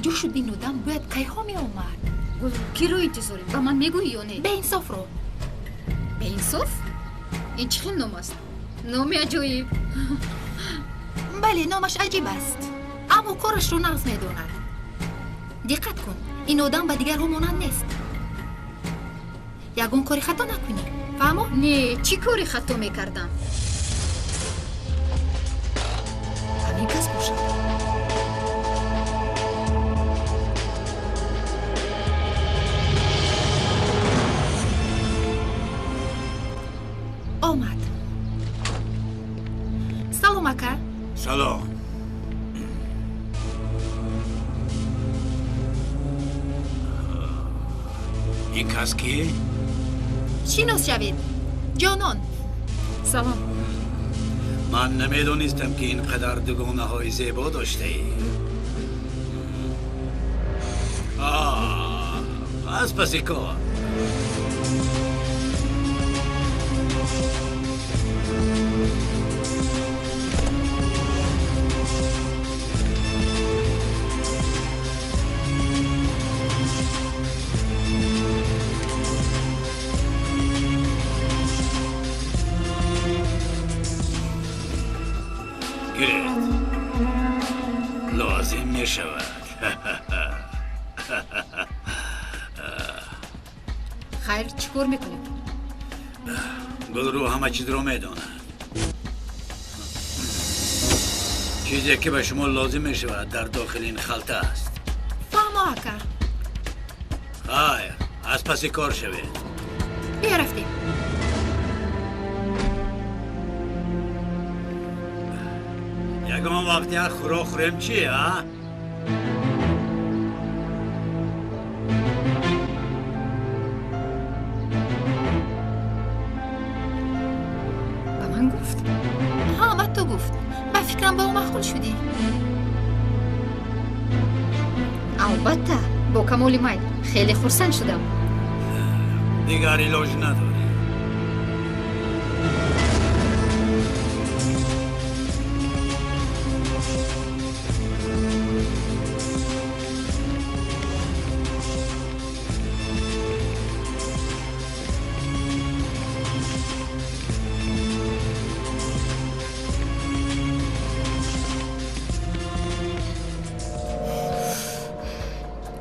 Куҷо шуд ин одам? Бояд кайҳо меомад. Гулрӯ, киро интизорем? Ба ман мегӯӣ ё не? Беинсофро. Беинсоф? Ин чӣ хел ном аст? Номи аҷоиб. Бале, номаш аҷиб аст, аммо корашро нағз медонад. Диққат кун, ин одам ба дигарҳо монанд нест. Ягон кори хато накунӣ, фаҳмо? Не, чӣ кори хато мекардам? Ҳамин кас бошад. Омад. Салом, ака. Салом. Ин кас ки? Шинос шавед, ҷонон. Салом. Ман намедонистам, ки ин қадар дугонаҳои зебо доштаӣ. Аз паси кор. Гиред. Лозим мешавад. Хайр, чӣ кор мекунем? Гулрӯ ҳама чизро медонад. Чизе ки ба шумо лозим мешавад, дар дохили ин халта аст. Фаҳмо, ака. Хайр, аз паси кор шавед. Биё, рафтем. Ягон вақт як хӯрок хӯрем чи, а? Ба ман гуфт? Ҳа, ба ту гуфт. Ба фикрам, ба ӯ маъқул шудӣ. Албатта, бо камоли майл. Хеле хурсанд шудам. Дигар илоҷ надорӣ.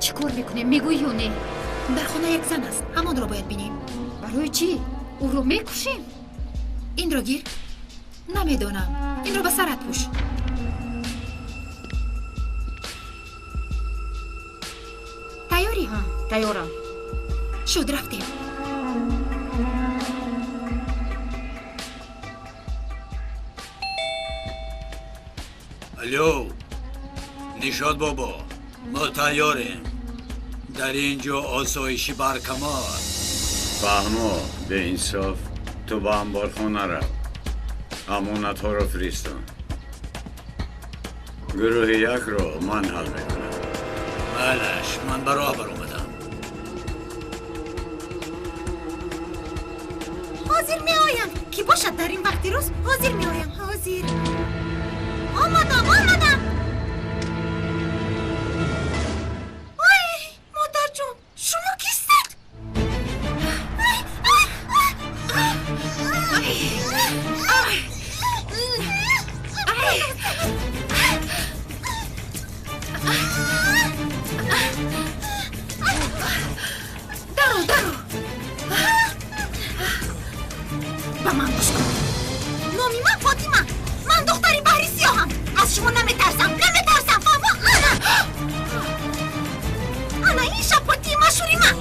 Чӣ кор мекунем, мегӯӣ ё не? Дар хона як зан аст, ҳамонро бояд бинем. Барои чӣ? Ӯро мекушем? Инро гир. Намедонам, инро ба сарат пӯш. Тайёрӣ? Тайёрам. Шуд, рафтем. Алло, Нишод бобо, мо тайёрем. Дар ин ҷо осоиши баркамол. Фаҳмо, беинсоф, ту ба амборхона рав. Амонатҳоро фиристон. Гурӯҳи якро ман ҳал мекунам. Балаш, ман ба роҳ баромадам. Ҳозир меоям. Кӣ бошад дар ин вақти рӯз? Ҳозир меоям, ҳозир. Омадам, омадам. Ой, модарҷон, шумо кистед? Даро, даро. Ба ман гӯш кун. Номи ман Фотима. Ман духтари баҳри сиёҳам. Аз шумо наметарсам, наметарсам. Фаҳмо? Ана. Ана ин шапотии машҳури ман.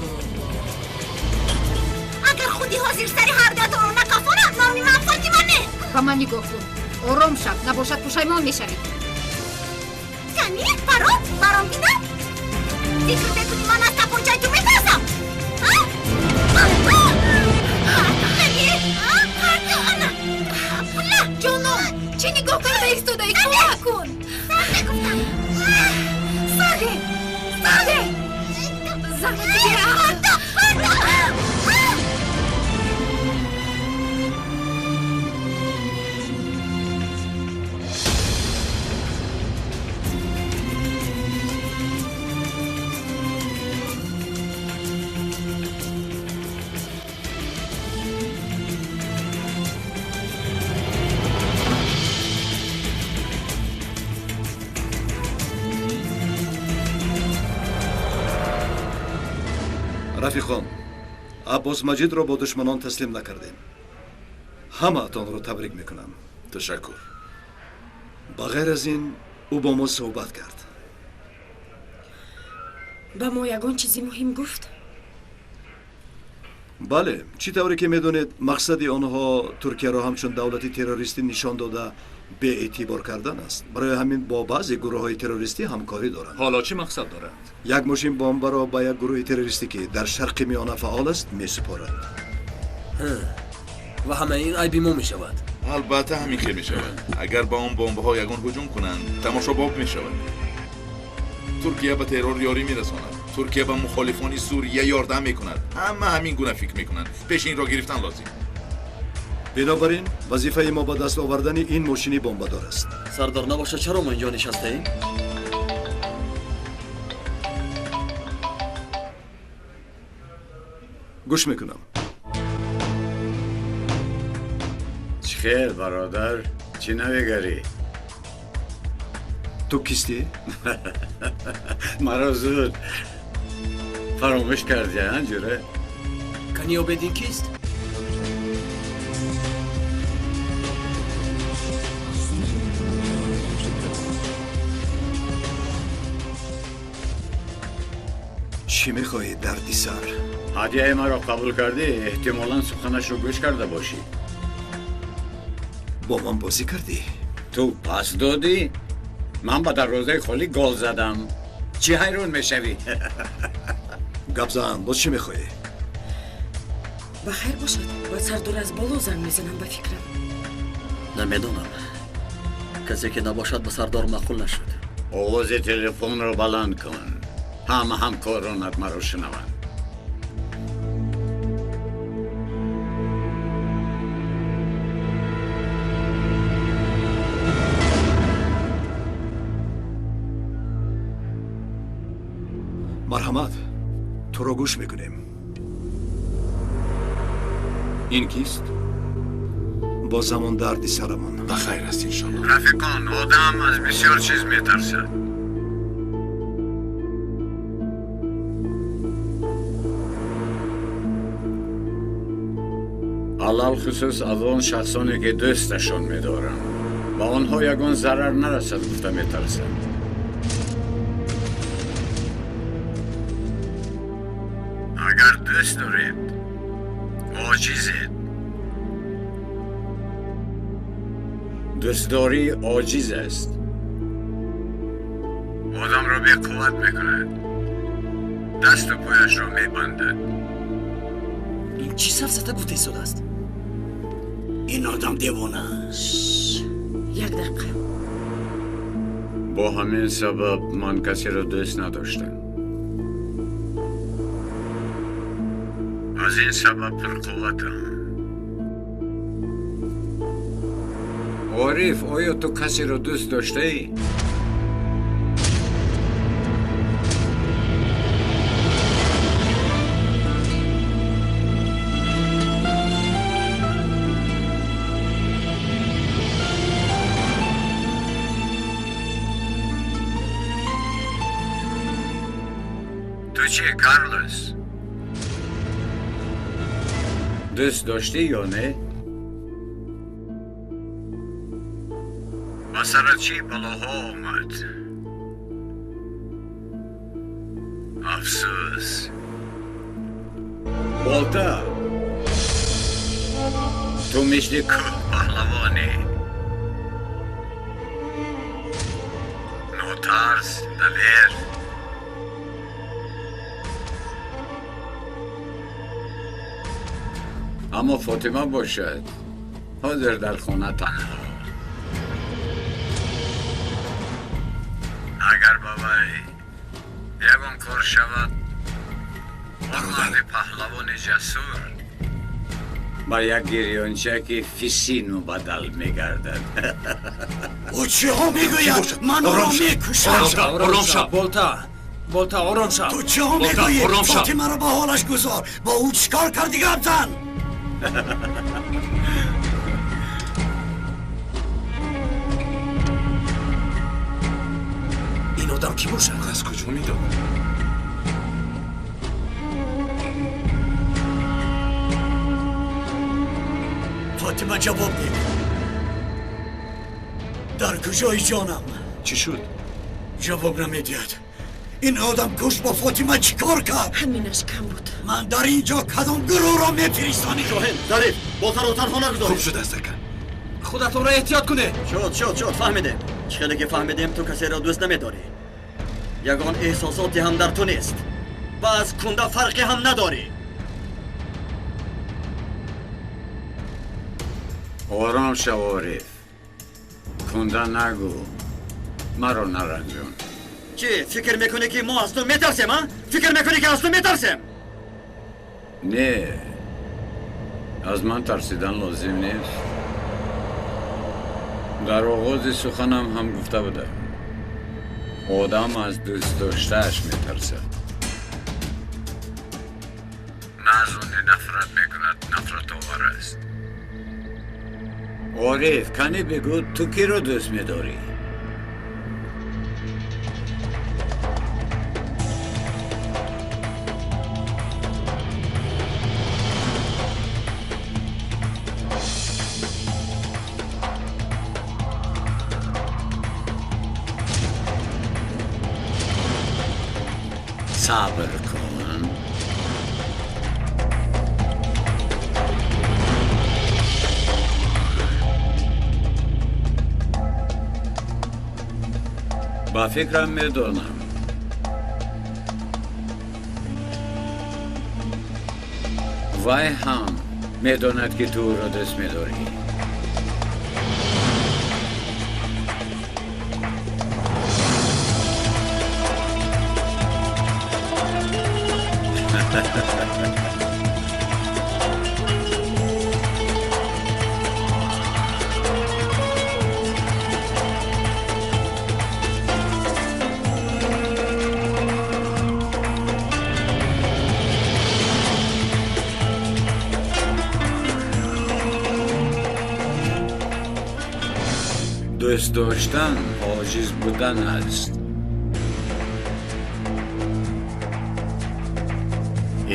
Агар худи ҳозир сари ҳар дуятонро накафонам, номи ман Фотима не. Ба ман нигоҳ кун. Ором шав, набошад пушаймон мешавӣ. Кани, паро, баром бинам. Фикр мекунӣ, ман аз тапончаи ту метарсам? А? Кани, ҳарду ана. Пула. Ҷонон, чӣ нигоҳ карда истодаӣ? Кӯмак кун. Сар мегуфтам. Саде, саде. Занаки беақл. Парто, парто. Рафиқон, Аббос Маҷидро бо душманон таслим накардем. Ҳамаатонро табрик мекунам. Ташаккур. Ба ғайр аз ин, ӯ бо мо суҳбат кард. Ба мо ягон чизи муҳим гуфт? Бале, чӣ тавре ки медонед, мақсади онҳо Туркияро ҳамчун давлати террористӣ нишон дода беэътибор кардан аст. Барои ҳамин бо баъзе гурӯҳҳои террористӣ ҳамкорӣ доранд. Ҳоло чӣ мақсад доранд? Як мошин бомбаро ба як гурӯҳи террористӣ, ки дар Шарқи Миёна фаъол аст, месупоранд. Ва ҳамаи ин айби мо мешавад. Албатта ҳамин хел мешавад. Агар ба он бомбаҳо ягон ҳуҷум кунанд, тамошобоб мешавад. Туркия ба террор ёрӣ мерасонад. Туркия ба мухолифони Сурия ёрдам мекунад. Ҳама ҳамин гуна фикр мекунанд. Пеши инро гирифтан лозим. Бинобар ин вазифаи мо ба даст овардани ин мошини бомбадор аст. Сардор, набошад чаро мо инҷо нишастаем? Гӯш мекунам. Чӣ хел, бародар? Чӣ навигарӣ? Ту кистӣ? Маро зуд фаромӯш кардӣ, а ҷура? Кани Обедин кист? Чӣ мехоҳӣ, дарди сар? Ҳадияи маро қабул кардӣ, эҳтимолан суханашро гӯш карда бошӣ. Бо ман бозӣ кардӣ? Ту пас додӣ? Ман ба дарвозаи холӣ гол задам. Чӣ ҳайрон мешавӣ? Гап зан, боз чӣ мехоҳӣ? Ба хайр бошад, ба сардор аз боло занг мезанам, ба фикрам. Намедонам. Касе ки набошад ба сардор маъқул нашуд. Овози телефонро баланд кун. Ҳама ҳамкоронат маро шунаванд. Марҳамат, туро гӯш мекунем. Ин кист? Боз ҳамон дарди сарамон. Ба хайр аст, иншолло. Рафиқон, одам аз бисёр чиз метарсад. Алалхусус аз он шахсоне ки дӯсташон медорам. Ба онҳо ягон зарар нарасад гуфта метарсам. Агар дӯст доред, оҷизед. Дӯстдорӣ оҷиз аст. Одамро беқувват мекунад, дасту пояшро мебандад. Ин чӣ сафсата гуфта истодааст? Ин одам девона аст. Як дақиқа. Бо ҳамин сабаб ман касеро дӯст надоштам. Аз ин сабаб пурқувватам. Ориф, оё ту касеро дӯст доштаӣ? Ту чӣ, Карлос? Дӯст доштӣ ё не? Ба сарат чӣ балоҳо омад? Афсӯс. Болта, ту мисли кӯҳ паҳлавонӣ. Нотарс, далер. Аммо Фотима бошад, ҳозир дар хона танҳо. Агар ба вай ягон кор шавад, он марди паҳлавони ҷасур ба як гирёнчаки фисин мубаддал мегардад. Ӯ чиҳо мегӯяд? Ман ӯро мекушам. Ором шав. Болта, болта, ором шав. Ту чиҳо мегӯӣ? Фотимаро ба ҳолаш гузор. Бо ӯ чӣ кор кардӣ, гап зан? Ин одам кӣ бошад? Аз куҷо медонам? Фотима ҷавоб деҳ. Дар куҷои ҷонам? Чӣ шуд? Ҷавоб намедиҳад. Ин одам куш бо Фотима чӣ кор кард? Ҳаминаш кам буд. Ман дар ин ҷо кадом гурӯҳро мефиристонӣ? Шоҳин, Зариф, болтаро танҳо нагузоред. Хуб шудааст, ака. Худатонро эҳтиёт кунед. Шуд, шуд, шуд, фаҳмидем. Чӣ хеле ки фаҳмидем, ту касеро дӯст намедорӣ. Ягон эҳсосоте ҳам дар ту нест ва аз кунда фарқе ҳам надорӣ. Ором шав, Ориф. Кунда нагӯ. Маро наранҷон. Чӣ, фикр мекунӣ ки мо аз ту метарсем, а? Фикр мекунӣ ки аз ту метарсем? Не, аз ман тарсидан лозим нест. Дар оғози суханам ҳам гуфта будам. Одам аз дӯст доштааш метарсад. На аз оне нафрат мекунад, нафратовар аст. Ориф, кане бигӯ, ту киро дӯст медорӣ? Сабр кун. Ба фикрам медонам. Вай ҳам медонад, ки ту ӯро дӯст медорӣ. Дӯст доштан оҷиз будан аст.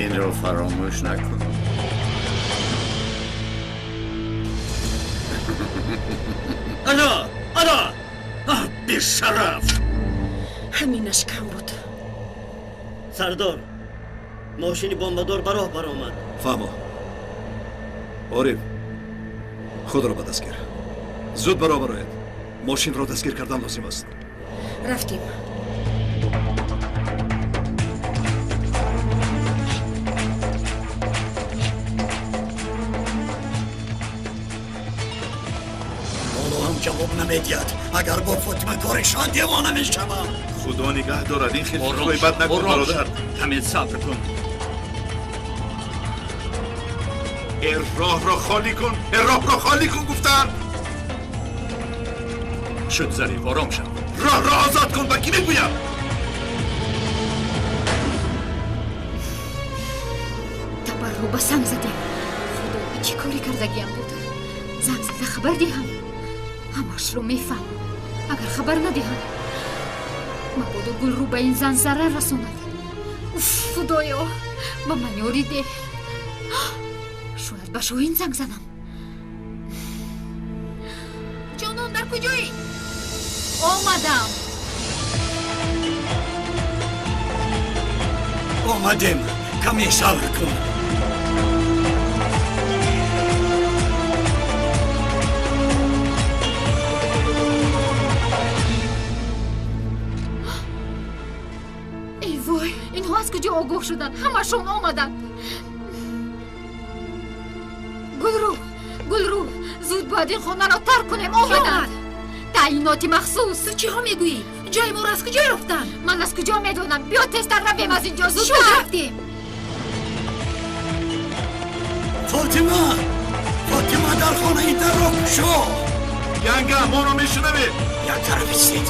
Инро фаромӯш накун. Ана, ана! Бешараф! Ҳаминаш кам буд. Сардор, мошини бомбадор ба роҳ баромад. Фаҳмо. Ориф, худро ба даст гир. Зуд ба роҳ бароед. Мошинро дастгир кардан лозим аст. Рафтем. Ҳоло ҳам ҷавоб намедиҳад. Агар бо Фотима коришон девона мешавам. Худо нигаҳ дорад, ин хел фикрҳои бад накун, бародар. Каме сабр кун. Роҳро холӣ кун, роҳро холӣ кун гуфтам. Шуд, Зариф, ором шав. Роҳро озод кун, ба кӣ мегӯям? Табарро ба санг задем. Худо, чӣ коре кардагиам буд? Занг зада хабар диҳам. Ҳамашро мефаҳмам. Агар хабар надиҳам, мабодо Гулрӯ ба ин зан зарар расонад. Уф, Худоё, ба ман ёрӣ деҳ. Шояд ба Шоҳин занг занам. Ҷонон, дар куҷоӣ? Омадам. Омадем. Каме сабр кун. Эй вой, инҳо аз куҷо огоҳ шуданд? Ҳамашон омаданд. Гулрӯ, Гулрӯ, зуд бояд ин хонаро тарк кунем. Омаданд. Таъиноти махсус. Ту чиҳо мегӯӣ? Ҷои моро аз куҷо ёфтанд? Ман аз куҷо медонам? Биё тезтар равем аз ин ҷо. Зудтар. Шуд, рафтем. Фотима! Фотима, дар хонаи дарро кушо! Янга, моро мешунавед? Як тараф истед.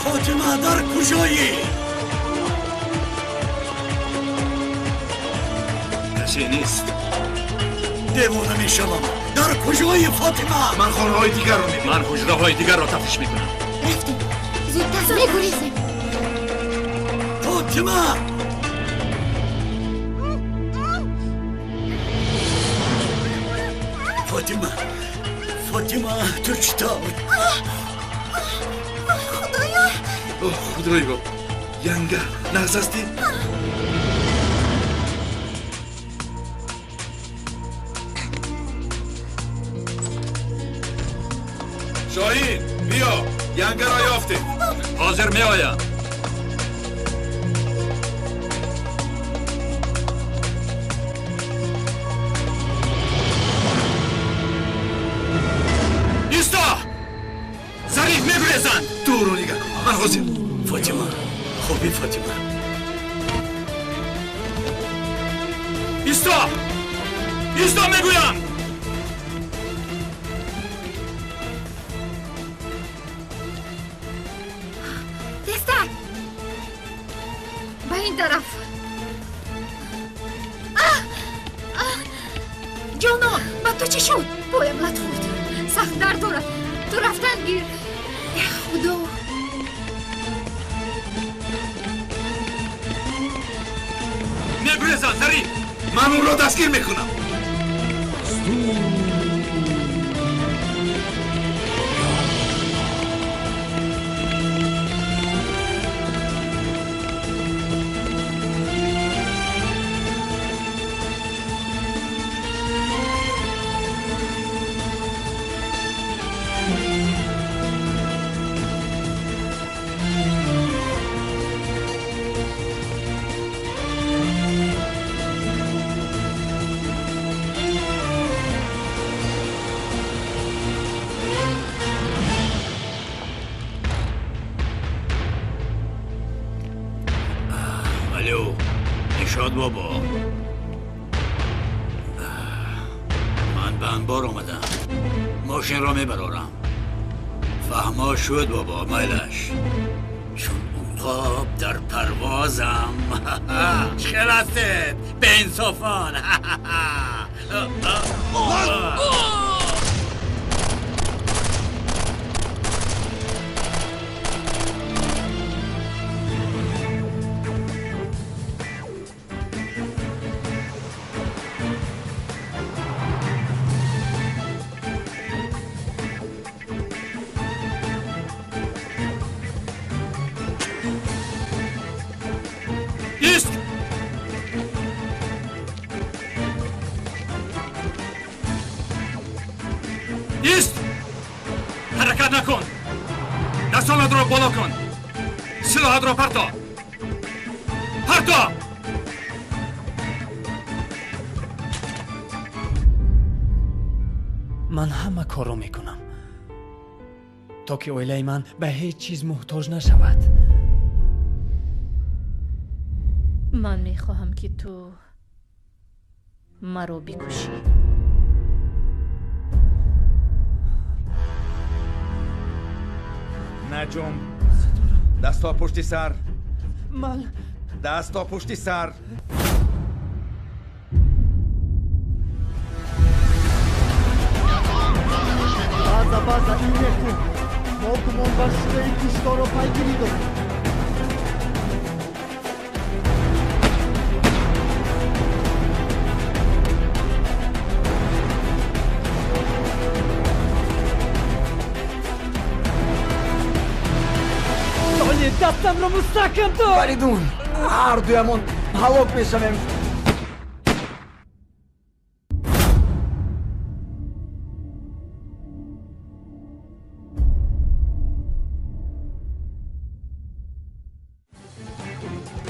Фотима, дар куҷоӣ? Касе нест. Девона мешавам. Дар куҷои Фотима? Ман хонаҳои дигарро мебинам. Ман ҳуҷраҳои дигарро тафтиш мекунам. Рафтем. Зудтар мегурезем. Фотима! Фотима, Фотима, ту чӣ тавр? Худоё! Худоё, янга, нағз ҳастӣ? Шоҳин, биё, янгаро ёфтем. Ҳозир меоям. Исто! Зариф мегурезанд! Ту ӯро нигаҳ кун, ман ҳозир. Фотима, хубӣ, Фотима. Исто! Исто мегӯям! Тезтар! Ба ин тараф. Ҷонон, ба ту чӣ шуд? Поям лат хӯрд. Сахт дард дорад. Ту рафтан гир. Э, Худо! Мегурезанд, Зариф! Ман ӯро дастгир мекунам. Алло, Нишод бобо. Ман ба анбор омадам. Мошинро мебарорам. Фаҳмо шуд бобо, майлаш. Чун уқоб дар парвозам. Чӣ хел ҳастед, беинсофон? Ист! Ист! Ҳаракат накун! Дастонатро боло кун! Силоҳатро парто! Парто! Ман ҳама корро мекунам, то ки оилаи ман ба ҳеҷ чиз муҳтоҷ нашавад. Ман мехоҳам, ки ту маро бикушӣ. Наҷум, дастҳо пушти сар. Ман Дастҳо пушти сар. База, база, ин некун. Мо гумонбар шудаи кушторро пайгирӣ дорем. Толиб, дастамро мустаҳкам дор. Фаридун, ҳардуямон ҳалок мешавем.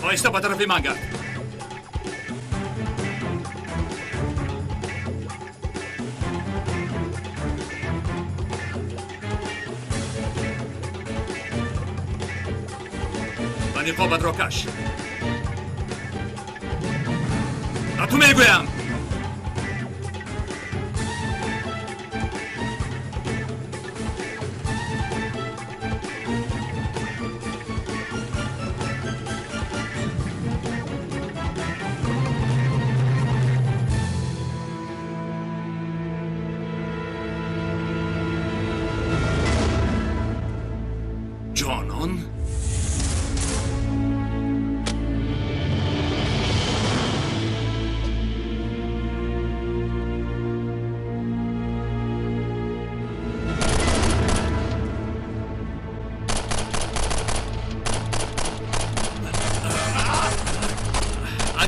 Оҳиста ба тарафи ман гард. Ва ниқобатро каш. Ба ту мегӯям! Ҷонон?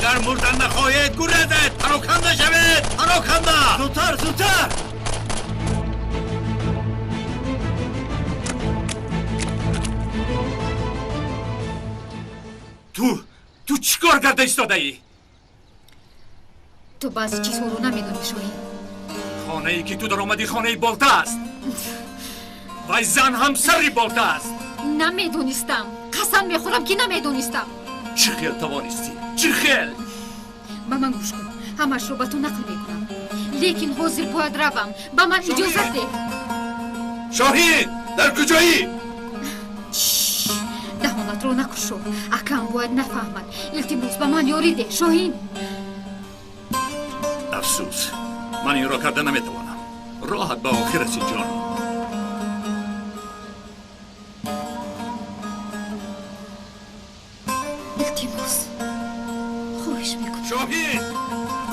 Агар мурдан нахоҳед, гурезед, пароканда шавед, пароканда. Зудтар, зудтар! Ту чӣ кор карда истодаӣ? Ту баъзе чизҳоро намедонӣ, Шоҳин. Хонае ки ту даромадӣ хонаи Болта аст. Вай зан ҳамсари Болта аст. Намедонистам. Қасам мехӯрам ки намедонистам. Чӣ хел тавонистӣ? Чӣ хел? Ба ман гӯш кун. Ҳамашро ба ту нақл мекунам. Лекин ҳозир бояд равам. Ба ман иҷозат деҳ. Шоҳин, дар куҷоӣ? Даҳонатро накушо. Акам бояд нафаҳмад. Илтимос, ба ман ёрӣ деҳ, Шоҳин. Афсӯс, ман инро карда наметавонам. Роҳат ба охир расид, ҷон. Илтимос, хоҳиш мекунам. Шоҳин,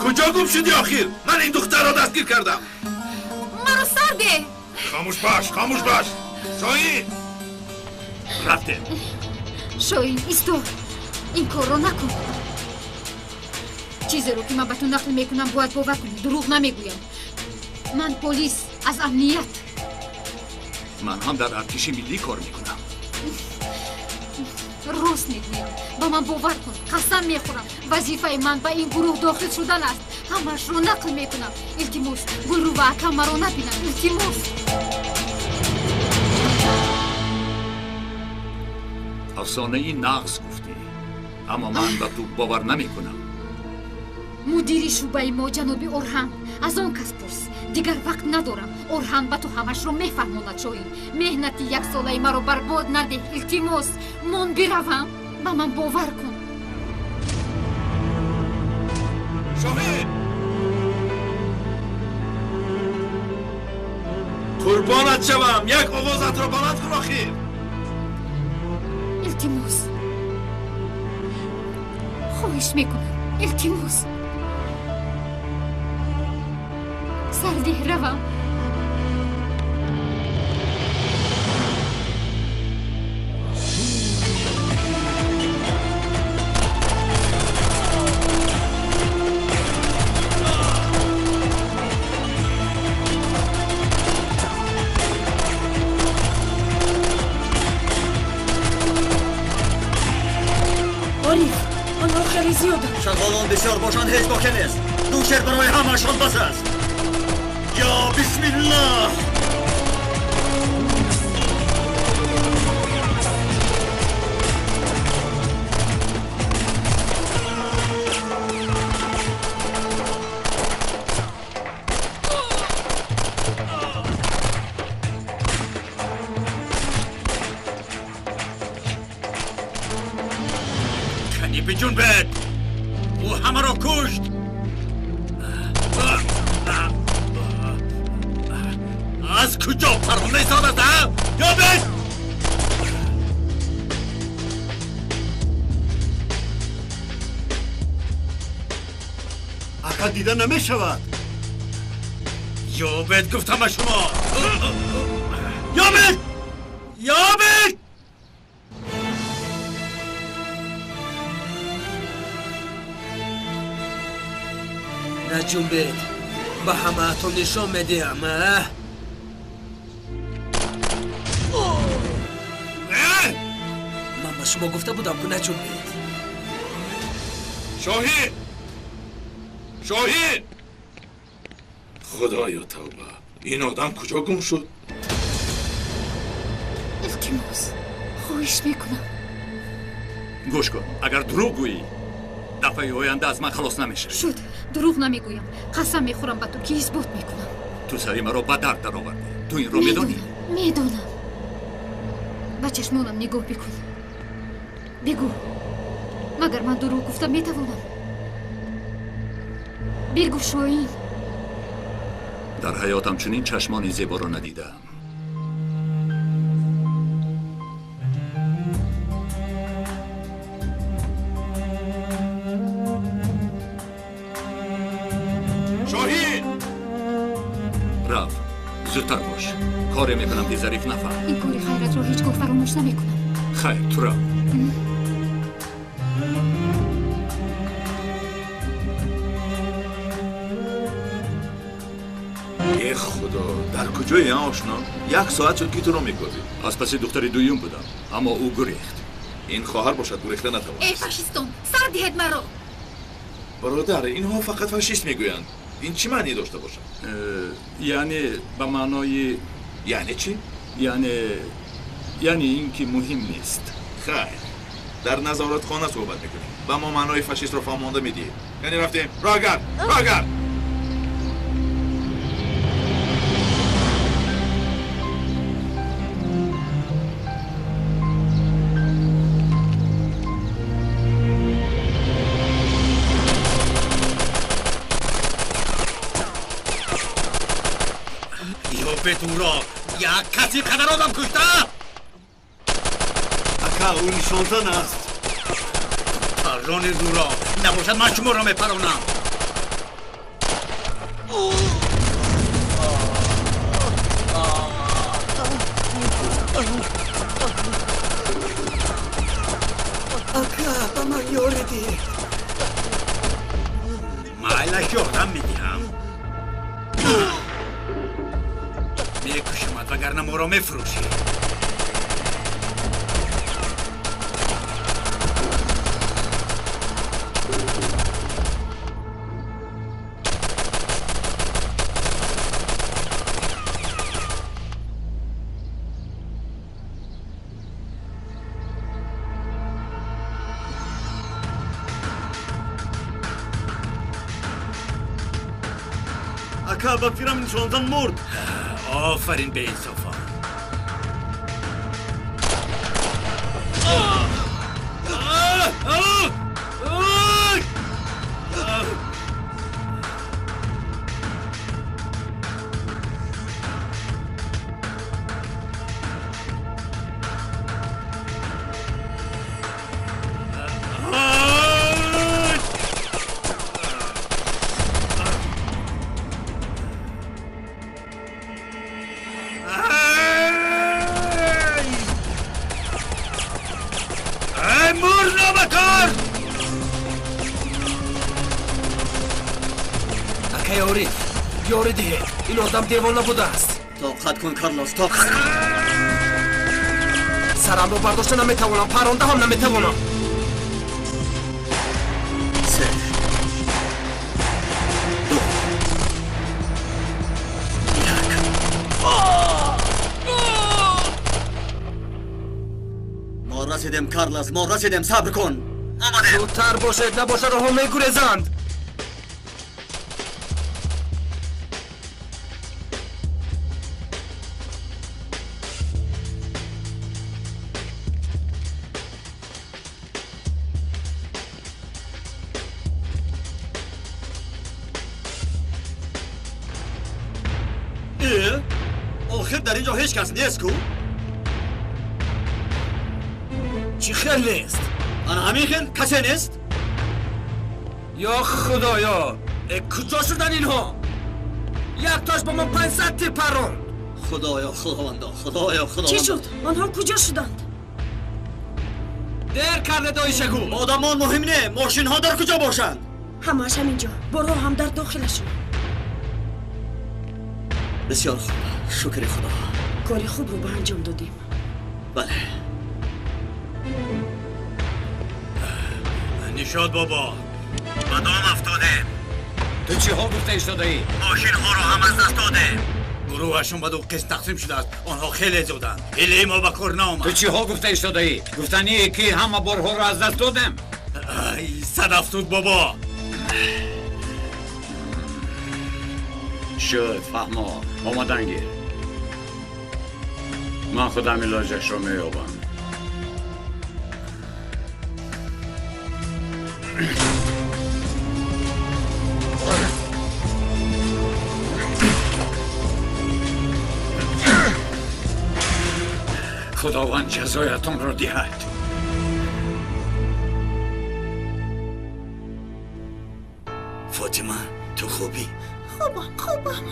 куҷо гум шудӣ охир? Ман ин духтарро дастгир кардам. Маро сар деҳ. Хомӯш бош, хомӯш бош. Шоҳин, рафтем. Шоҳин, исто. Ин корро накун. Чизеро ки ман ба ту нақл мекунам бояд бовар кунӣ. Дурӯғ намегӯям. Ман полис аз амният. Ман ҳам дар артиши миллӣ кор мекунам. Рост мегӯям. Ба ман бовар кун. Қасам мехӯрам. Вазифаи ман ба ин гурӯҳ дохил шудан аст. Ҳамашро нақл мекунам. Илтимос, Гулрӯ ва акам маро набинанд. Илтимос. Афсонаи нағз гуфтӣ, аммо ман ба ту бовар намекунам. Мудири шӯъбаи мо ҷаноби Орҳан, аз он кас пурс. Дигар вақт надорам. Орҳан ба ту ҳамашро мефаҳмонад, Шоҳин. Меҳнати яксолаи маро барбод надеҳ. Илтимос, мон биравам. Ба ман бовар кун. Шоҳин, қурбонат шавам, як овозатро баланд кун охир. Илтимос, хоҳиш мекунам, илтимос. Сардеҳ, равам. Ориф, онҳо хеле зиёданд. Шағолон бисёр бошанд ҳеҷ боке нест. Ду шер барои ҳамашон бас аст. Ё бисмиллаҳ! Кани биҷунбед! Ӯ ҳамаро кушт! Аз куҷо парвона истодааст, а? Ёбед! Ака дида намешавад. Ёбед, гуфтам ба шумо! Ёбед! Ёбед! Наҷунбед, ба ҳамаатон нишон медиҳам, а? Ман ба шумо гуфта будам, ку наҷунбед. Шоҳин! Шоҳин! Худоё тавба! Ин одам куҷо гум шуд? Илтимос, хоҳиш мекунам. Гӯш кун, агар дурӯғ гӯӣ, дафъаи оянда аз ман халос намешавӣ. Шуд, дурӯғ намегӯям. Қасам мехӯрам ба ту ки исбот мекунам. Ту сари маро ба дард даровардӣ. Ту инро медонӣ? Медонам. Ба чашмонам нигоҳ бикун. Бигӯ, магар ман дурӯғ гуфта метавонам? Бигӯ, Шоҳин. Дар ҳаётам чунин чашмони зеборо надидаам. Шоҳин! Рав, зудтар бош. Коре мекунам ки Зариф нафаҳмад. Ин кори хайратро ҳеҷ гоҳ фаромӯш намекунам. Хайр, ту рав. Худо, дар куҷое ошно? Як соат шуд ки туро мекозӣ. Аз паси духтари дуюм будам, аммо ӯ гурехт. Ин хоҳар бошад, гурехта натавонист. Эй фашистон, сар диҳед маро! Бародар, инҳо фақат фашист мегӯянд. Ин чӣ маъне дошта бошад? Яъне ба маънои... Яъне чӣ? Яъне ин ки муҳим нест. Хайр, дар назоратхона суҳбат мекунем. Ба мо маънои фашистро фаҳмонда медиҳед. Яъне рафтем. Роҳгард, роҳгард! Бетуро як каси қадар одам кушта? Ака, ӯ нишонзан аст. Паррони зуро набошад, ман шуморо мепаронам. Ака, ба ман ёрӣ диҳ. Майлаш, ёрдам медиҳам. Мекушамад, вагарна моро мефурӯшӣ. Ака, ба фирам нишонзан мурд. Офарин беинсофон. Ин одам девона будааст. Тоқат кун, Карлос, тоқат. Сарамро бардошта наметавонам, паронда ҳам наметавонам. Се, ду, як. Мо расидем, Карлос, мо расидем, сабр кун. Омадем. Зудтар бошед, набошад онҳо мегурезанд. Охир дар ин ҷо ҳеҷ кас нест ку? Чӣ хел нест? Ана ҳамин хел касе нест? Ё худоё, куҷо шудан инҳо? Яктош ба мо 500 тир паронд. Худоё, худовандо, худоё, худовандо. Чӣ шуд? Онҳо куҷо шуданд? Дер карда, доишагул. Одамон муҳим не, мошинҳо дар куҷо бошанд? Ҳамааш ҳамин ҷо, борҳо ҳам дар дохилашон. Бисёр хуб, шукри худо. Кори хубро ба анҷом додем. Бале. Нишод бобо, ба дом афтодем. Ту чиҳо гуфта истодаӣ? Мошинҳоро ҳам аз даст додем. Гурӯҳашон ба ду қисм тақсим шудааст. Онҳо хеле зиёданд. Ҳилаи мо ба кор наомад. Ту чиҳо гуфта истодаӣ? Гуфтание ки ҳама борҳоро аз даст додем? Сад афсӯс бобо. Шуд, фаҳмо, омадан гир. Ман худам илоҷашро меёбам. Худованд ҷазоятонро диҳад. Фотима, ту хубӣ? Хубам, хубам.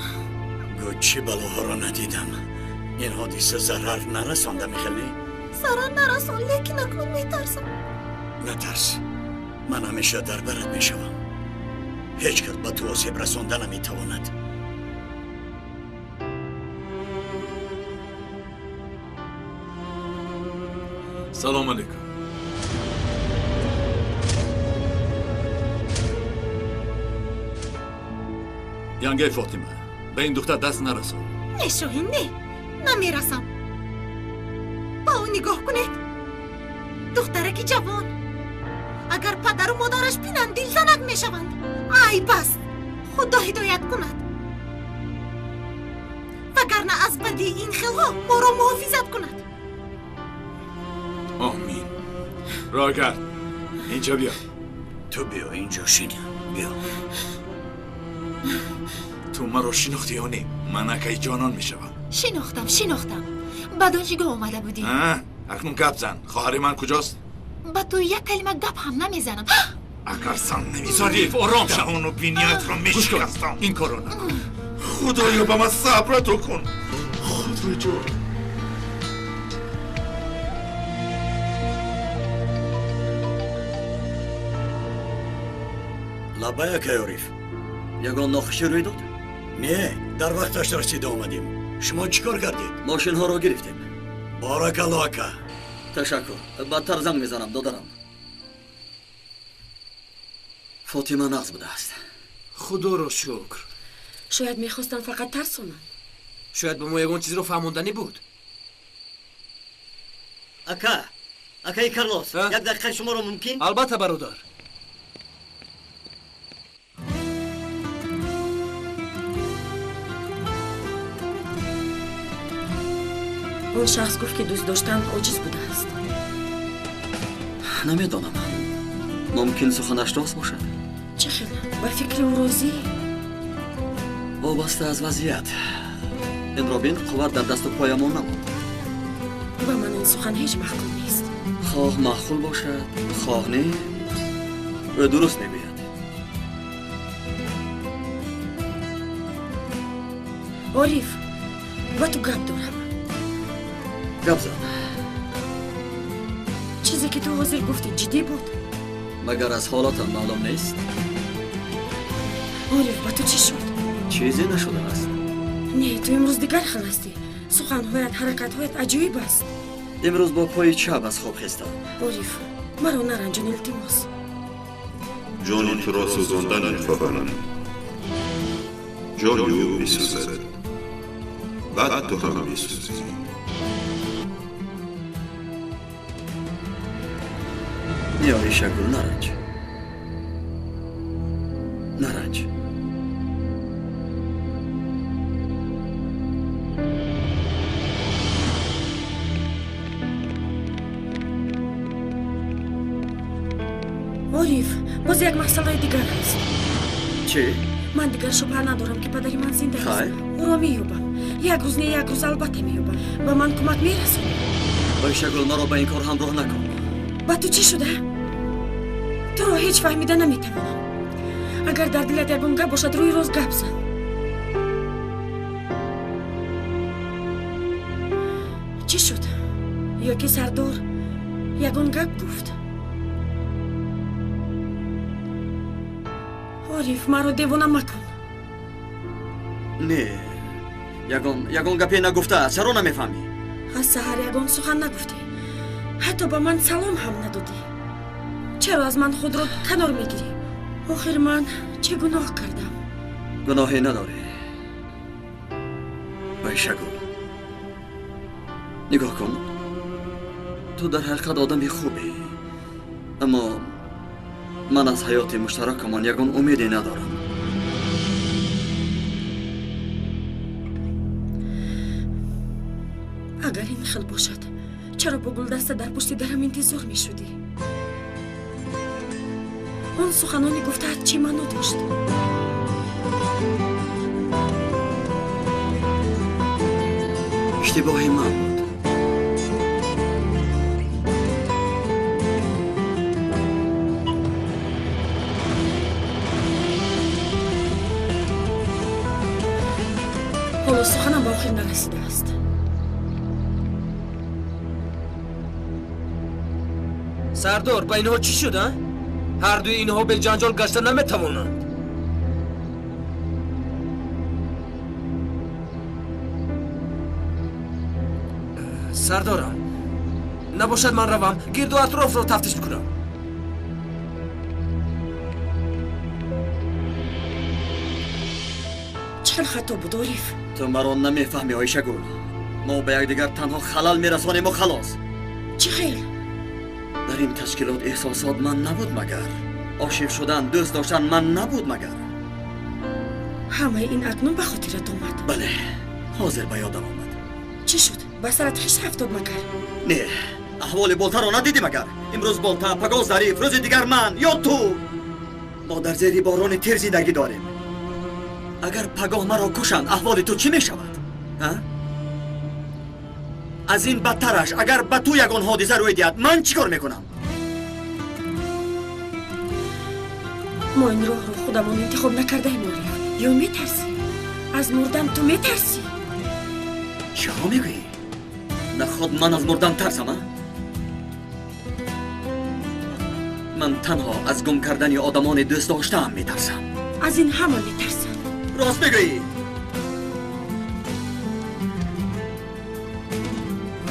Гӯ, чӣ балоҳоро надидам. Ин ҳодиса зарар нарасонда, мехелӣ? Зарар нарасон, лекин акнун метарсам. Натарс, ман ҳамеша дар барат мешавам. Ҳеҷ кас ба ту осеб расонда наметавонад. Салом алейкум. Янгай Фотима, ба ин духтар даст нарасон. Не, Шоҳин, не, намерасам. Ба ӯ нигоҳ кунед. Духтараки ҷавон. Агар падару модараш бинанд, дилзанак мешаванд. Айб аст. Худо ҳидоят кунад. Вагарна аз бадии ин хелҳо моро муҳофизат кунад. Омин. Роҳгард, инҷо биё. Ту биё инҷо шин. Биё. Ту маро шинохтӣ ё не? Ман акаи ҷонон мешавам. Шинохтам, шинохтам. Ба донишгоҳ омада будӣ. Акнун гап зан. Хоҳари ман куҷост? Ба ту як калима гап ҳам намезанам. Агар зан намезанӣ, Зариф, ором шав. даҳону биниятро мешикастам. Ин корро накун. Худоё, ба ман сабр ато кун. Худои ҷон. Лаббай, акай Ориф. Ягон нохушӣ рӯй дод? Не, дар вақташ расида омадем. Шумо чӣ кор кардед? Мошинҳоро гирифтем. Боракалло, ака. Ташаккур. Бадтар занг мезанам, додарам. Фотима нағз будааст. Худоро шукр. Шояд мехостанд фақат тарсонанд. Шояд ба мо ягон чизро фаҳмонданӣ буд. Ака, акаи Карлос, як дақиқа шуморо мумкин? Албатта, бародар. Он шахс гуфт, ки дӯст доштан оҷиз будааст. Намедонам. Мумкин суханаш рост бошад. Чӣ хел? Ба фикри ӯ розӣ? Вобаста аз вазъият. Инро бин, қувват дар дасту поямон намонд. Ба ман ин сухан ҳеҷ маъқул нест. Хоҳ маъқул бошад, хоҳ не, ӯ дуруст мегӯяд. Ориф, ба ту гап дорам. Гап зан. Чизе ки ту ҳозир гуфтӣ ҷиддӣ буд? Магар аз ҳолатам маълум нест? Ориф, ба ту чӣ шуд? Чизе нашудааст. Не, ту имрӯз дигар хел ҳастӣ. Суханҳоят, ҳаракатҳоят аҷоиб аст. Имрӯз бо пои чап аз хоб хестам. Ориф, маро наранҷон, илтимос. Ҷони туро сӯзондан мехоҳанд. Ҷони ӯ бисӯзад, баъд ту ҳам бисӯзӣ. Не, Оишагул, наранҷ. Наранҷ. Ориф, боз як масъалаи дигар ҳаст. Чӣ? Ман дигар шубҳа надорам, ки падари ман зинда аст. Ӯро меёбам. Як рӯз не, як рӯз албатта меёбам. Ба ман кӯмак мерасонӣ? Оишагул, маро ба ин кор ҳамроҳ накун. Ба ту чӣ шуда? Туро ҳеҷ фаҳмида наметавонам. Агар дар дилат ягон гап бошад, рӯи рост гап зан. Чӣ шуд? Ё ки сардор ягон гап гуфт? Ориф, маро девона макун. Не, ягон гапе нагуфтааст. Чаро намефаҳмӣ? Аз саҳар ягон сухан нагуфтӣ. Ҳатто ба ман салом ҳам надодӣ. Чаро аз ман худро канор мегирӣ? Охир ман чӣ гуноҳ кардам? Гуноҳе надорӣ, Оишагул. Нигоҳ кун, ту дар ҳақиқат одами хубӣ, аммо ман аз ҳаёти муштаракамон ягон умеде надорам. Агар ин хел бошад, чаро бо гулдаста дар пушти дарам интизор мешудӣ? Он суханони гуфтаат чӣ маъно дошт? Иштибоҳи ман буд. Ҳоло суханам ба охир нарасидааст. Сардор, ба инҳо чӣ шуд, а? Ҳардуи инҳо беҷанҷол гашта наметавонанд. Сардорам, Набошад ман равам, гирду атрофро тафтиш бикунам. Чӣ хел хато буд, Ориф? Ту маро намефаҳмӣ, Оишагул. Мо ба якдигар танҳо халал мерасонему халос. Чӣ хел? Дар ин ташкилот эҳсосот ман набуд магар? Ошиқ шудан, дӯст доштан ман набуд магар? Ҳамаи ин акнун ба хотират омад? Бале, ҳозир ба ёдам омад. Чӣ шуд? Ба сарат хиш афтод магар? Не, аҳволи Болтаро надидӣ магар? Имрӯз Болта, пагоҳ Зариф, рӯзи дигар ман ё ту. Мо дар зери борони тир зиндагӣ дорем. Агар пагоҳ маро кушанд, аҳволи ту чӣ мешавад? Аз ин бадтараш, агар ба ту ягон ҳодиса рӯй диҳад, ман чӣ кор мекунам? Мо ин роҳро худамон интихоб накардаем, Ориф. Ё метарсӣ? Аз мурдан ту метарсӣ? Чиҳо мегӯӣ? Наход ман аз мурдан тарсам, а? Ман танҳо аз гум кардани одамони дӯст доштаам метарсам. Аз ин ҳама метарсам. Рост мегӯӣ.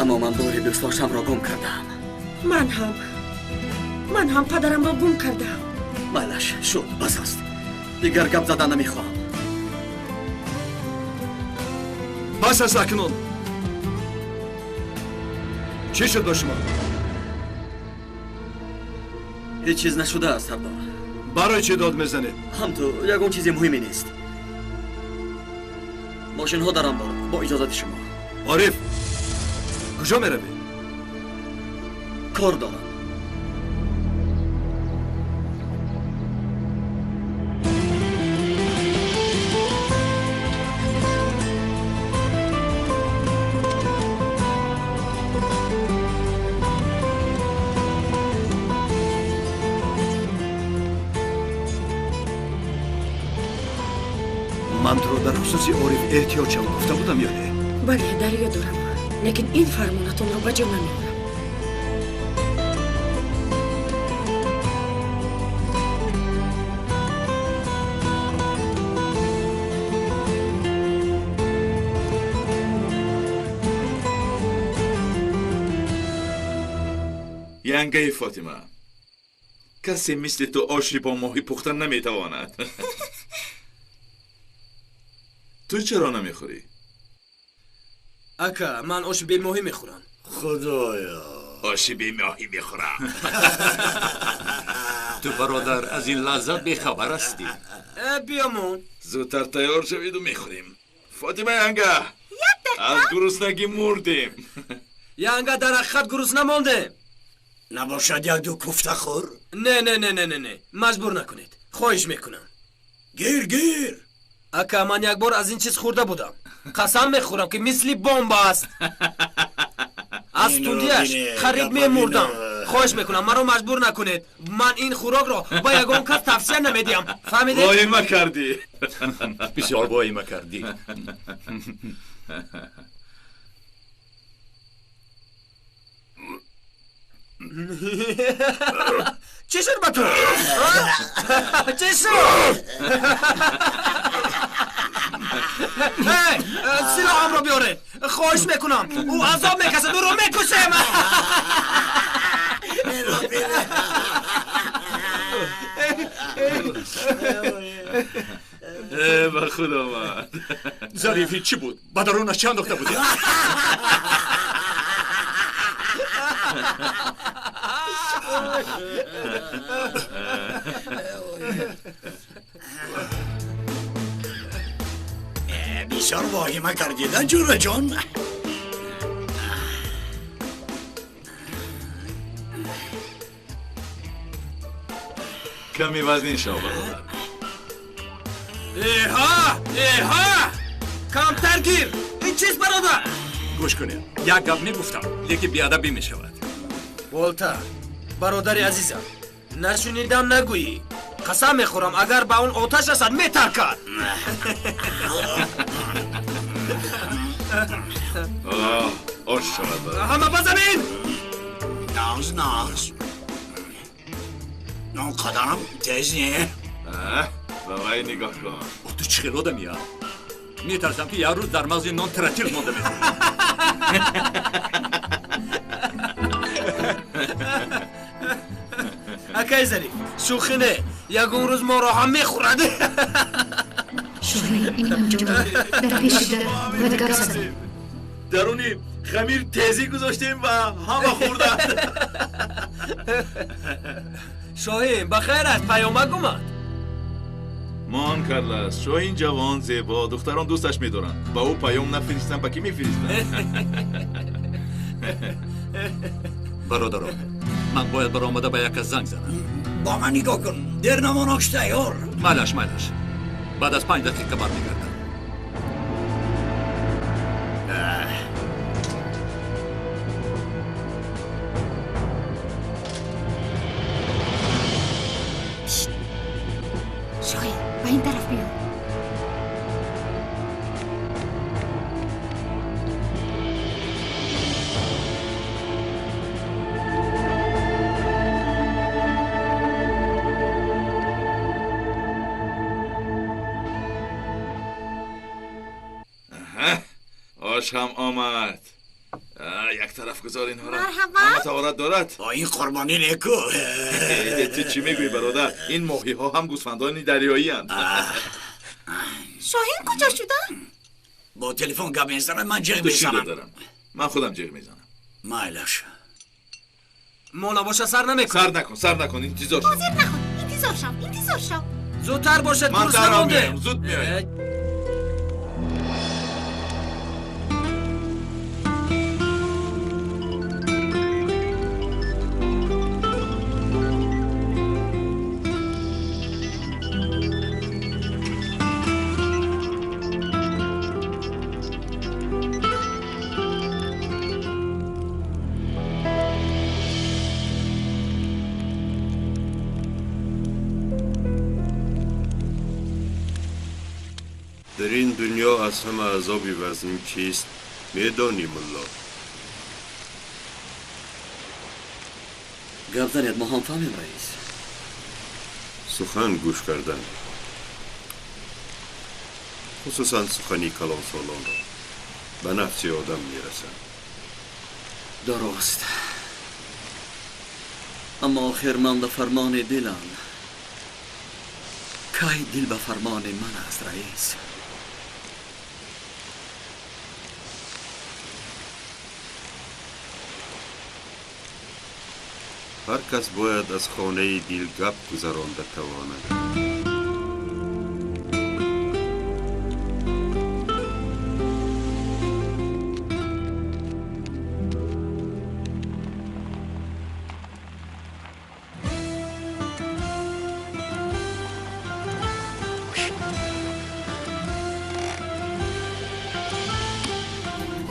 Аммо ман бори дӯст доштамро гум кардам. Ман ҳам. Ман ҳам падарамро гум кардам. Майлаш, шуд, бас аст. Дигар гап задан намехоҳам. Бас аст акнун. Чӣ шуд ба шумо? Ҳеҷ чиз нашудааст, сардор. Барои чӣ дод мезанед? Ҳам ту, ягон чизи муҳиме нест. Мошинҳо дар амбор, бо иҷозати шумо. Ориф, куҷо меравӣ? Кор дорам. Ман туро дар хусуси Ориф эҳтиёт шав гуфта будам ё не? Бале, дар ёд дорам, лекин ин фармонатонро ба ҷо намеорам. Янгаи Фотима, касе мисли ту оши бо моҳӣ пухта наметавонад. Ту чаро намехӯрӣ? Ака, ман оши бемоҳӣ мехӯрам. Худоё, оши бемоҳӣ мехӯрам. Ту бародар аз ин лаззат бехабар ҳастӣ. Биёмон. Зудтар тайёр шавиду мехӯрем. Фотима янга, аз гуруснагӣ мурдем. Янга, дар ҳақиқат гурусна мондем. Набошад як ду куфта хӯр? Не, не, не, не, не, не, маҷбур накунед. Хоҳиш мекунам. Гир, гир. Ака, ман як бор аз ин чиз хӯрда будам. Қасам мехӯрам, ки мисли бомба аст. Аз тундиаш қариб мемурдам. Хоҳиш мекунам, маро маҷбур накунед. Ман ин хӯрокро ба ягон кас тавсия намедиҳам. Фаҳмидед? Воҳима кардӣ. Бисёр воҳима кардӣ. Чӣ шуд ба ту? Чӣ шуд? Силоҳамро биёред. Хоҳиш мекунам. Ӯ азоб мекашад, ӯро мекушем. Ба худованд. Зарифи чӣ буд? Ба дарунаш чӣ андохта будӣ? Бисёр воҳима кардида, ҷураҷон. Ками вазнин шав, бародар. Эҳа, эҳа, камтар гир. Ин чиз, бародар? Гӯш кунед, як гап мегуфтам, лекин беадабӣ мешавад. Болта, бародари азизам, нашунидам нагӯӣ. Қасам мехӯрам, агар ба он оташ расад, метаркад. Ош шавад, бародар. Ҳама ба замин! Нағз, нағз. Он қадарам тез не. Ба вай нигоҳ кун. Ту чӣ хел одамӣ, а? Метарсам, ки як рӯз дар мағзи нон тротил монда мехӯрӣ. Акай Зариф, шӯхӣ не, ягон рӯз моро ҳам мехӯрад. Шоҳин, ин ҳамҷоро дар пеши дар бояд гап занем. Даруни хамир тезӣ гузоштем ва ҳама хӯрданд. Шоҳин, ба хайр аст, паёмак омад. Мон карлас, Шоҳин ҷавон, зебо, духтарон дӯсташ медоранд. Ба ӯ паём нафиристанд, ба кӣ мефиристанд? Бародарон, ман бояд баромада ба як кас занг занам. Ба ман нигоҳ кун, дер намон, ош тайёр. Майлаш, майлаш. Баъд аз 5 дақиқа бармегардам. Шоҳин, ба ин тараф биё. Ош ҳам омад. Як тараф гузор инҳоро. Марҳабо. Ҳама таҳорат дорад. Бо ин қурбонӣ неку. Ту чӣ мегӯӣ, бародар? Ин моҳиҳо ҳам гӯсфандони дарёиянд. Шоҳин куҷо шуда? Бо телефон гап мезанад, ман ҷиғ Ту чӣ мезанам. дорам? Ман худам ҷиғ мезанам. Майлаш. Мо набоша сар намекунем. Сар накун, сар накун, интизор шав. Ҳозир нахон, интизор шав, интизор шав. Зудтар бошад, Ман гурусна дарҳол монде. меоям, зуд меоям. Дар ин дунё аз ҳама азоби вазнин чист, медонӣ, мулло? Гап занед, мо ҳам фаҳмем, раис. Сухан гӯш кардан, хусусан сухани калонсолонро, ба нафси одам мерасад. Дуруст, аммо охир ман ба фармони дилам. Кай дил ба фармони ман аст, раис? Ҳар кас бояд аз хонаи дил гап гузаронда тавонад.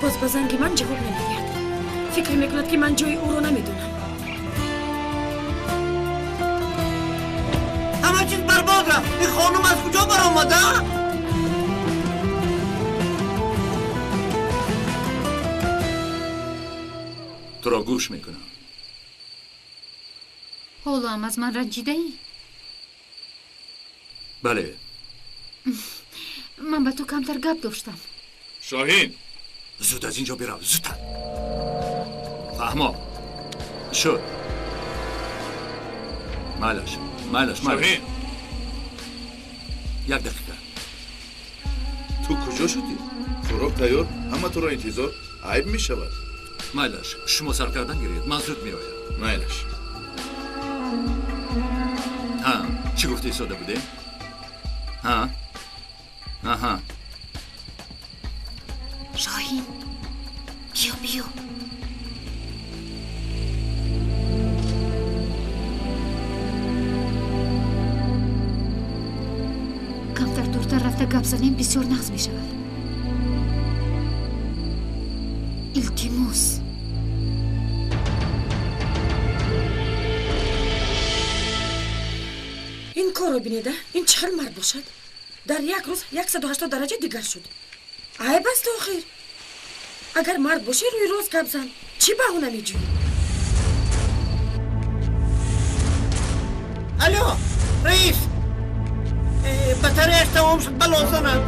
Боз ба занги ман ҷавоб намедиҳад. Фикр мекунад, ки ман ҷои ӯро намедонам. Ҳама чиз барбод рафт. Ин хонум аз куҷо баромада? Туро гӯш мекунам. Ҳоло ҳам аз ман ранҷидаӣ? Бале. Ман ба ту камтар гап доштам. Шоҳин, зуд аз ин ҷо бирав, зудтар. Фаҳмо. Шуд. Майлаш, майлаш, майлаш. Шоҳин, Як дақиқа. Ту куҷо шудӣ? Хӯрок тайёр, ҳама туро интизор, айб мешавад. Майлаш, шумо сар кардан гиред, ман зуд меоям. Майлаш. Ҳа, чӣ гуфта истода будем? Ҳа? Аҳа. Шоҳин, биё, биё. Камтар дуртар рафта гап занем, бисёр нағз мешавад. Илтимос. Ин корро бинеда, ин чӣ хел мард бошад? Дар як рӯз 180 дараҷа дигар шуд. Айб аст охир. Агар мард бошӣ, рӯи рост гап зан. Чӣ баҳона меҷӯӣ? Алло, раис, батареяш тамом шуд, ба лозанад.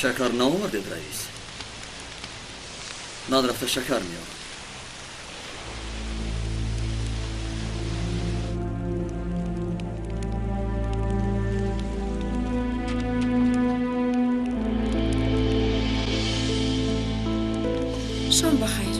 Шакар наовардед, раис? Ман рафта шакар меорам. Шом бахайр.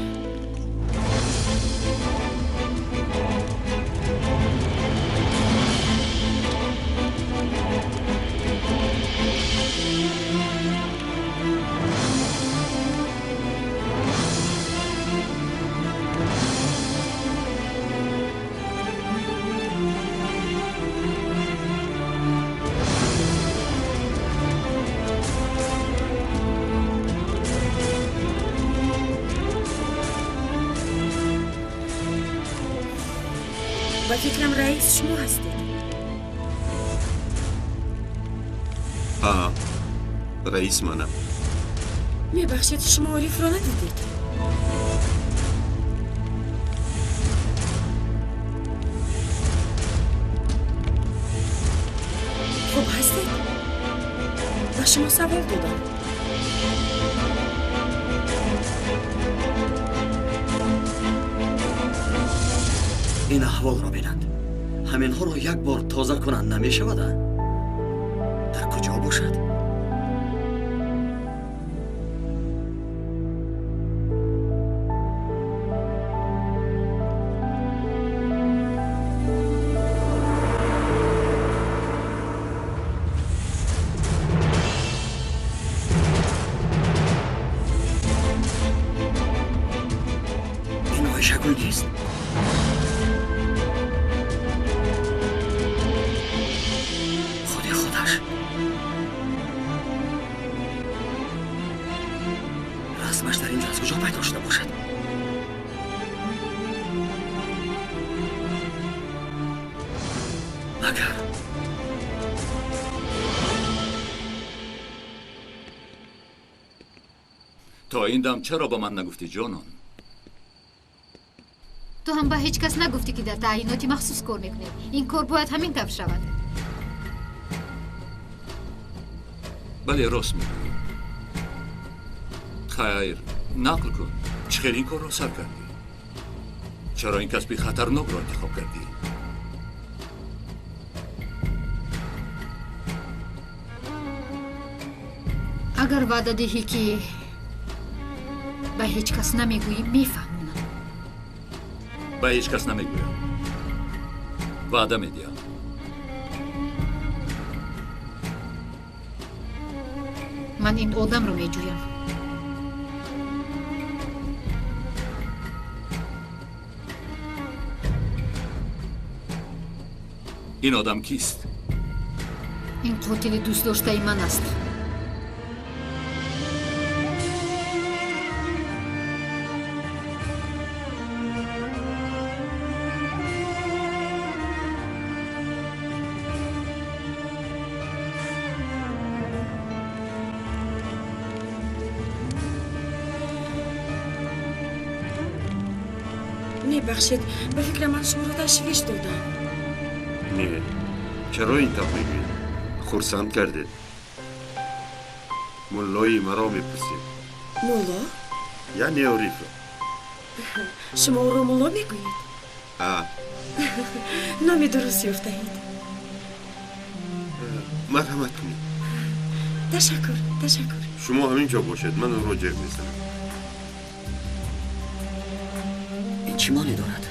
Ба фикрам раис шумо ҳастед. Ҳа, раис манам. Мебахшед, шумо Орифро надидед? Хуб ҳастед? Ба шумо савол додам. Ин аҳволро бинанд. Ҳаминҳоро як бор тоза кунанд намешавад? Дар куҷо бошад? Ин Оишагул нест. Расмаш дар инҷо аз куҷо пайдо шуда бошад? Магар то ин дам чаро ба ман нагуфтӣ, ҷонон? Ту ҳам ба ҳеҷ кас нагуфтӣ, ки дар таъйиноти махсус кор мекунӣ. Ин кор бояд ҳамин тавр шавад. Бале, рост мегӯӣ. Хайр, нақл кун, чӣ хел ин корро сар кардӣ? Чаро ин касби хатарнокро интихоб кардӣ? Агар ваъда диҳӣ, ки ба ҳеҷ кас намегӯӣ, мефаҳмонам. Ба ҳеҷ кас намегӯям, ваъда медиҳам. Ман ин одамро меҷӯям. Ин одам кист? Ин қотили дӯстдоштаи ман аст. Мебахшед, ба фикрам ман шуморо ташвиш додам. Не, чаро ин тавр мегӯед? Хурсанд кардед. Муллои маро мепурсед. Мулло? Яъне Орифро. Шумо ӯро мулло мегӯед? А. Номи дуруст ёфтаед. Марҳамат кунед. Ташаккур, ташаккур. Шумо ҳамин ҷо бошед, ман ӯро ҷеғ мезанам. Ин чӣ маъне дорад?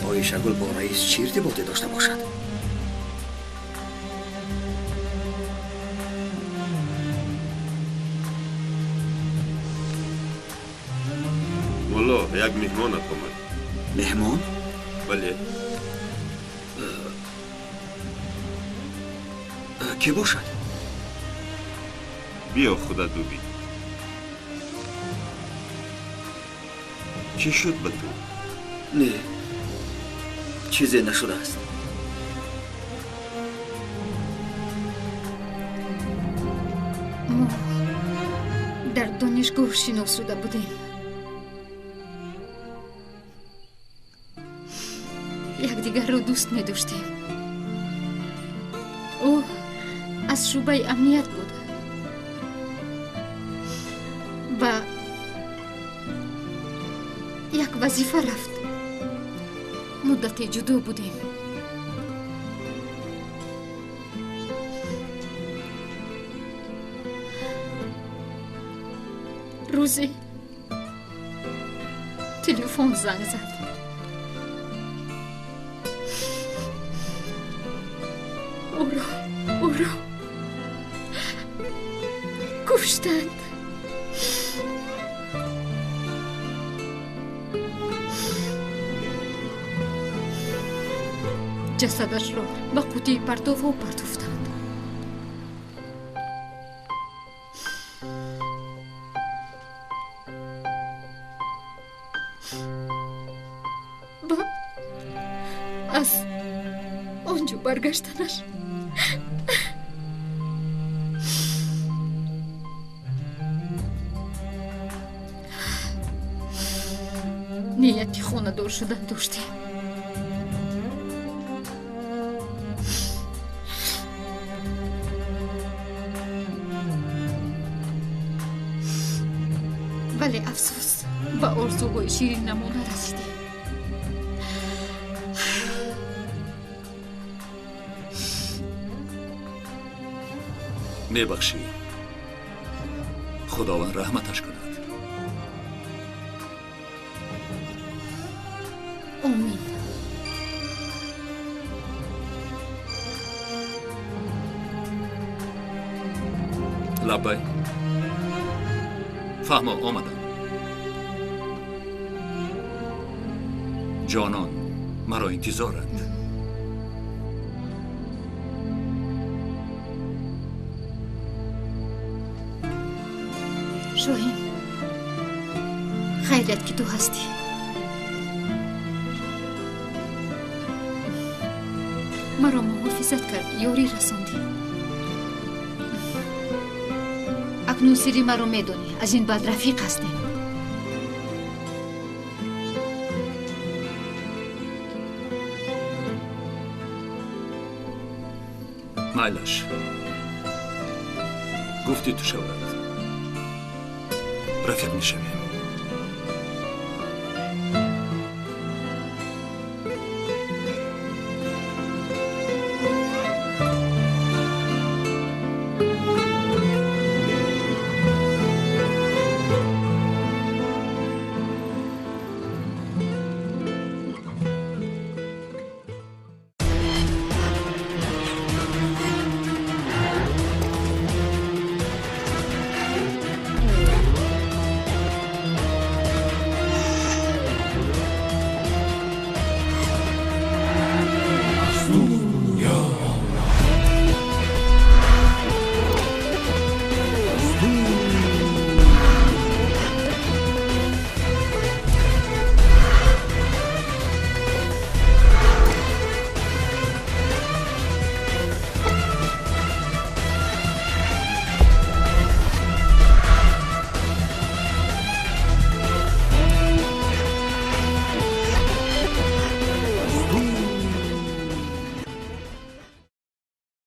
Оишагул бо раис чӣ иртиботе дошта бошад? Мулло, як меҳмонат омад. Меҳмон? Бале. Кӣ бошад? Биё худат бубин. Чӣ шуд ба ту? Не, чизе нашудааст. Мо дар донишгоҳ шинос шуда будем. Якдигарро дӯст медоштем. Ӯ аз шӯъбаи амният буд ва Як вазифа рафт. Муддате ҷудо будем. Рӯзе телефон занг зад. Ӯро куштанд. Ҷасадашро ба қутии партовҳо партофтанд. Баъд аз он ҷо баргаштанаш нияти хонадор шудан доштем. Вале афсӯс, ба орзуҳои шириннамо нарасидем. Мебахшӣ, Худованд раҳматаш кунад. Омин. Лаббай. Фаҳмо, омадам. Ҷонон маро интизоранд. Шоҳин, хайрият ки ту ҳастӣ. Маро муҳофизат кардӣ, ёрӣ расондӣ. Акнун сирри маро медонӣ. Аз ин баъд рафиқ ҳастем. Майлаш, гуфти ту шавад, рафиқ мешавем.